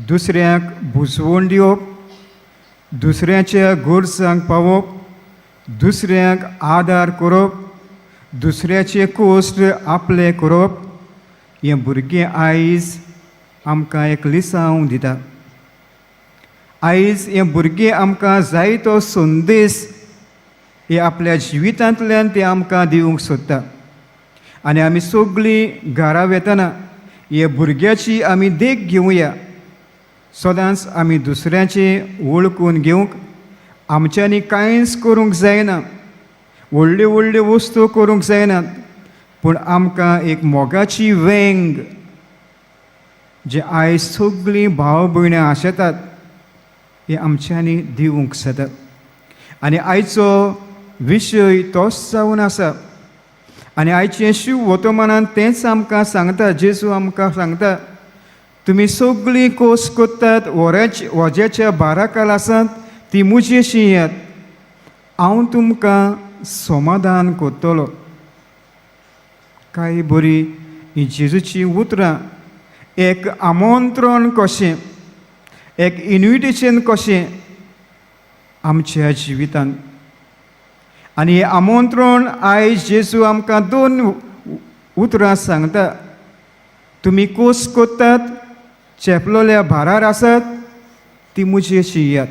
दुसऱ्यांक बुजवण दिवप, दुसऱ्याच्या गरजांक पावप, दुसऱ्यांक आदार करप, दुसऱ्याचे कश्ट आपले करप, हें भुरगें आयज आमकां एक लिसांव दिता. आयज हें भुरगें आमकां जायतो संदेश हे आपल्या जिवितांतल्यान ते आमकां दिवंक सोदता. आनी आमी सगळीं घरा वेतना हे भुरग्याची आमी देख घेवया. सदांच आमी दुसऱ्याचें वळखून घेवंक आमच्यांनी कांयच करूंक जायना, व्हडल्यो व्हडल्यो वस्तू करूंक जायनात, पूण आमकां एक मोगाची वेंग जे आयज सगळीं भाव भयणां आशेतात, हे आमच्यांनी दिवंक जाता. आनी आयचो विशय तोच जावन आसा. आनी आयचें शिव वर्तमानान तेंच आमकां सांगता. जेजू आमकां सांगता, तुमी सगळीं कश्ट करतात, वज्याच्या भाराखाल आसात, ती मुजेशी येयात, हांव तुमकां समाधान करतलो. काय बरी ही जेजूची उतरां, एक आमंत्रण कशें, एक इन्विटेशन कशें आमच्या जिवितांत. आनी हें आमंत्रण आयज जेजू आमकां दोन उतरां सांगता, तुमी कश्ट करतात, चेपलोल्या भारार आसात, ती मुजेशी येयात.